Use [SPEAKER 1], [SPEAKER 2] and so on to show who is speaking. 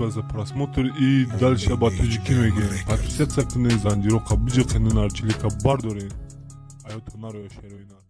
[SPEAKER 1] Спасибо за просмотр и дальше ба тоҷикӣ мегӯем: подписаться кунед, занҷироқа биҷиқенед, нарчилика бардоред, аётон нароя, шерои нар.